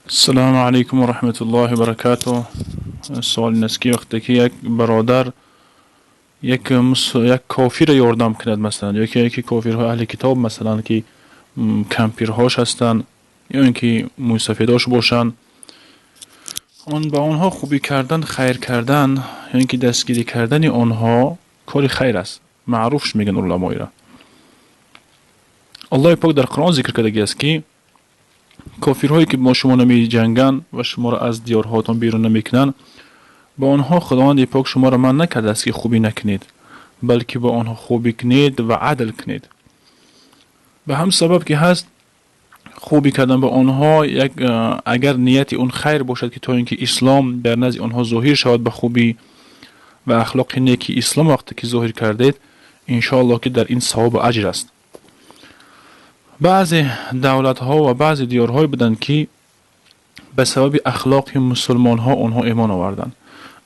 Ассалому алайкум ва раҳматуллоҳи ва баракатуҳ. Суол ин аст, ки вақте ки як бародар як кофирро ёрдам кунад, масалан, ё ки яке кофирҳои аҳли китоб, масалан, ки кампирҳош ҳастанд ё ин ки мӯйсафедош бошанд, он ба онҳо хубӣ кардан, хайр кардан ё ин ки дастгирӣ кардани онҳо кори хайр аст. Маъруфш мегӯянд уламоира. Аллоҳи пок дар Қуръон зикр кардагӣ аст, ки кофирҳое ки бо шумо намеҷанганд ва шуморо аз диёрҳоятон берун намекунанд, ба онҳо Худованди пок шуморо манъ накардааст, ки хубӣ накунед, балки бо онҳо хубӣ кунед ва адл кунед. Ба ҳам сабаб ки ҳаст хубӣ кардан ба онҳо, як агар нияти он хайр бошад, ки то ин ки ислом дар назди онҳо зоҳир шавад ба хубӣ ва ахлоқи неки ислом вақте ки зоҳир кардед, иншоаллоҳ, ки дар ин савобу аҷр аст. Баъзе давлатҳо ва баъзе диёрҳое буданд, ки ба сабаби ахлоқи мусулмонҳо онҳо имон оварданд.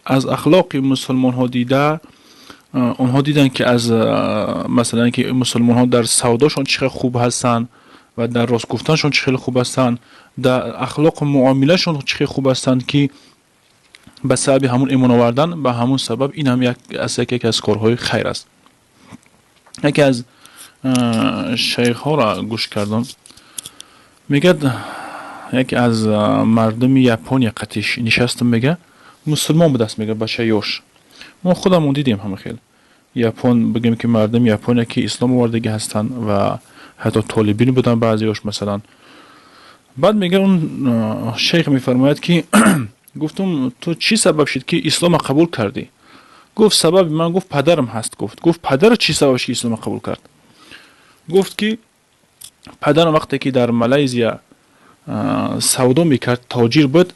Аз ахлоқи мусулмонҳо дида, онҳо диданд, ки аз масалан, ки мусулмонҳо дар савдошон чӣ хел хуб ҳастанд ва дар рост гуфтаншон чӣ хеле хуб ҳастанд, дар ахлоқу муомилашон чӣ хел хуб ҳастанд, ки ба сабаби ҳамун имон овардан. Ба ҳамун сабаб ин ҳам яке аз корҳои хайр аст. Яке аз шайхҳоро гӯш кардам, мегӯяд, яке аз мардуми Япония қатиш нишастам, мега, мусулмон будааст, мега, бача ёш. Мо худамон дидем ҳама хел япон, бигем, ки мардуми Япония, ки ислом овардагӣ ҳастанд ва ҳатто толибин буданд баъзеёш, масалан. Баъд мега, он шейх мефармояд, ки гуфтум: «Ту чӣ сабаб шуд, ки ислома қабул кардӣ?» Гуфт: «Сабаби ман, — гуфт, — падарам ҳаст». Гуфт: «Падарат чӣ сабаб шуд, ки ислома қабул кард?» Гуфт, ки падарам вақте ки дар Малайзия савдо мекард, тоҷир буд,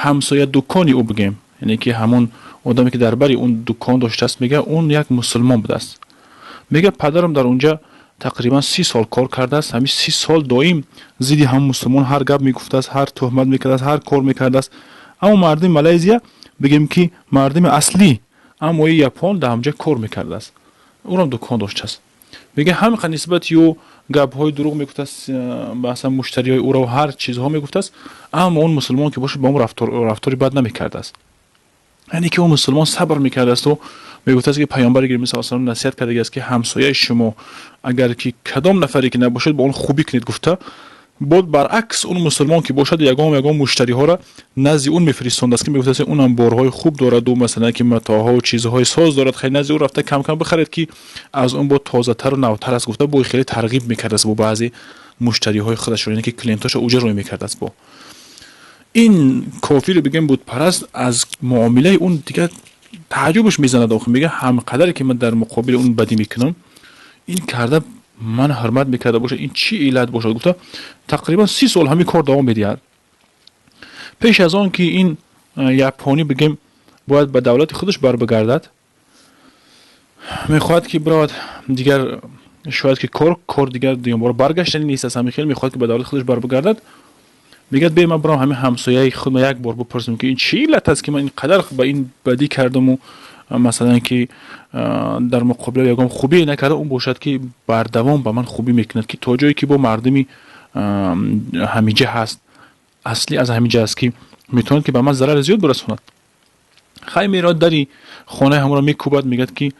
ҳамсоя дукони ӯ, бигем, яъне ки ҳамон одаме, ки дар бари он дукон доштааст, мега, он як мусулмон будааст. Мега, падарам дар унҷа тақрибан 30 сол кор кардааст. Ҳамин 30 сол доим зидди ҳамон мусулмон ҳар гап мегуфтааст, ҳар туҳмат мекардааст, ҳар кор мекардааст. Аммо мардуми Малайзия, бигем, ки мардуми аслӣ, аммо и япон дар ҳамҷа кор мекардааст, ӯрам дукон доштааст. Мега, ҳамин нисбати ӯ гапҳои дурӯғ мегуфтааст, масалан, муштариҳои ӯро ҳар чизҳо мегуфтааст, аммо он мусулмон ки бошад, ба он рафтори бад намекардааст. Яъне ки он мусулмон сабр мекардасту мегуфтааст, ки паёмбари гиромӣ са салам насиҳат кардагиаст, ки ҳамсояи шумо агар ки кадом нафаре ки набошад, ба он хубӣ кунед, гуфта. Бод баръакс, он мусулмон ки бошад, ягон муштариҳоро назди он мефиристондааст, ки мегуфтааст, унам борҳои хуб дораду, масалан, ки матоъҳову чизҳои соз дорад, хеле назди ӯ рафта кам-кам бихаред, ки аз он бо тозатару навтар аст, гуфта, бо хеле тарғиб мекардааст бо баъзе муштариҳои худашро, яъне ки клиентҳошо уҷа рӯй мекардааст. Бо ин кофире, бигем, бутпараст, аз муомилаи он дигар тааҷҷубаш мезанад. Охи, мега, ҳамқадаре ки ман дар муқобили он бадӣ мекунам, ин карда ман ҳурмат мекарда бошад, ин чӣ иллат бошад, гуфта, тақрибан 30 сол ҳамин кор давом медиҳад. Пеш аз он ки ин японӣ, бигем, бояд ба давлати худаш барбигардад, мехоҳад, ки биравад дигар, шояд ки кор дигар дуюмбора баргаштани нест, аз ҳамин хел мехоҳад, ки ба давлати худаш барбигардад. Мегӯяд: «Бе, ман бирам, ҳамин ҳамсояи худ як бор бипурсам, ки ин чӣ иллат аст, ки ман ин қадар ба ин бадӣ кардаму, масалан, ки дар муқобили ягон хубие накарда, он бошад, ки бардавом ба ман хубӣ мекунад, ки то ҷое ки бо мардуми ҳамиҷа ҳаст, аслӣ аз ҳамиҷа аст, ки метавонад, ки ба ман зарари зиёд бирасонад». Хай, меравад, дари хонаи ҳамонро мекӯбад, мегӯяд, ки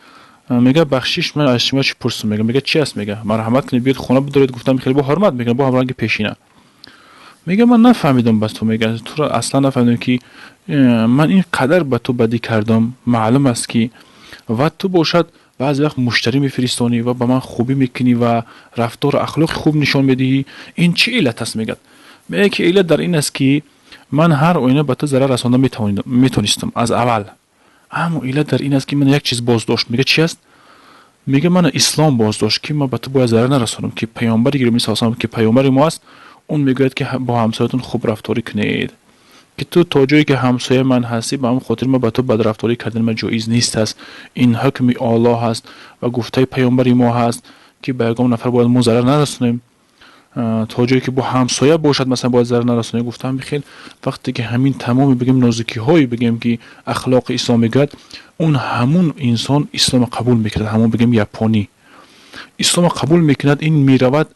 мега: «Бахшиш, ман аз шумо чӣ пурсум?» Мега: «Чи аст?» Мега: «Марҳамат кунед, биёед, хона бидоред», гуфтам, хеле бо ҳурмат мекунад, бо ҳамранги пешина. Мега: «Ман нафаҳмидам ба ту», мега, «туро аслан нафаҳмидам, ки ман ин қадар ба ту бадӣ кардам, маълум аст, ки ва ту бошад, баъзе вақт муштарӣ мефиристонӣ ва ба ман хубӣ мекунӣ ва рафтору ахлоқи хуб нишон медиҳӣ. Ин чӣ иллат аст?» Мегӯяд, ки иллат дар ин аст, ки ман ҳар оина ба ту зарар расонда метонистам аз аввал, аммо иллат дар ин аст, ки ман як чиз боздошт». Мега: «Чи аст?» Мега: «Мана ислом боздошт, ки ман ба ту бояд зарар нарасонам, ки паёмбари гиромӣ салам, ки паёмбари мо аст, он мегӯяд, ки бо ҳамсоятон хуб рафторӣ кунед, ки ту то ҷое ки ҳамсояи ман ҳастӣ, ба ҳамин хотир ман ба ту бадрафторӣ кардани ман ҷоиз нест аст. Ин ҳукми Оллоҳ ҳаст ва гуфтаи паёмбари мо ҳаст, ки ба ягон нафар бояд мо зарар нарасонем, то ҷое ки бо ҳамсоя бошад, масалан, бояд зарар нарасонем», гуфтам. Хел вақте ки ҳамин тамоми, бигем, нозукиҳое, бигем, ки ахлоқи ислом мегӯяд, он ҳамун инсон ислома қабул мекунад. Ҳамон, бигем, японӣ ислома қабул мекунад. Ин меравад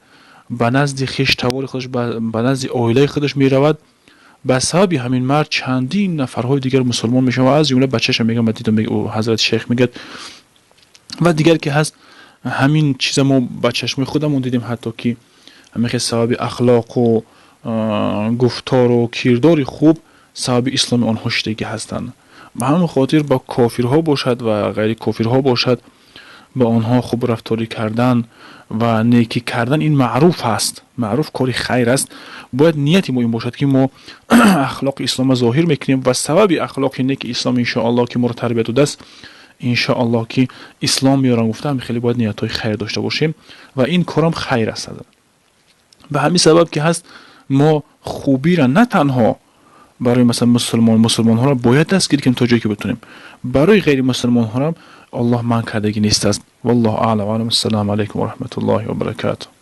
ба назди хештавори худаш, ба назди оилаи худаш меравад. Ба сабаби ҳамин мард чандин нафарҳои дигар мусулмон мешаванд ва аз ҷумла бачаша мегӯяд, ма дидам, ҳазрати шейх мегӯяд. Ва дигар ки ҳаст, ҳамин чиза мо ба чашмои худамон дидем, ҳатто ки ҳамин хел сабаби ахлоқу гуфтору кирдори хуб сабаби исломи онҳо шидагӣ ҳастанд. Ба ҳамин хотир ба кофирҳо бошад ва ғайри кофирҳо бошад, ба онҳо хуб рафторӣ кардан ва некӣ кардан ин маъруф аст, маъруф кори хайр аст. Бояд нияти мо ин бошад, ки мо ахлоқи исломро зоҳир мекунем ва сабаби ахлоқи неки ислом, иншоаллоҳ, ки моро тарбият додааст, иншоаллоҳ, ки ислом меорам гуфта, ҳами хеле бояд ниятҳои хайр дошта бошем ва ин корам хайр аст. Ба ҳамин сабаб ки ҳаст, мо хубиро на танҳо барои масалан мусулмон, мусулмонҳоро бояд дастгирӣ кунем то ҷое ки битонем, барои ғайри мусулмонҳоам Аллоҳ манъ кардагӣ нест аст. Валлоҳу аълам. Ассалому алайкум ва раҳматуллоҳи ва баракатуҳ.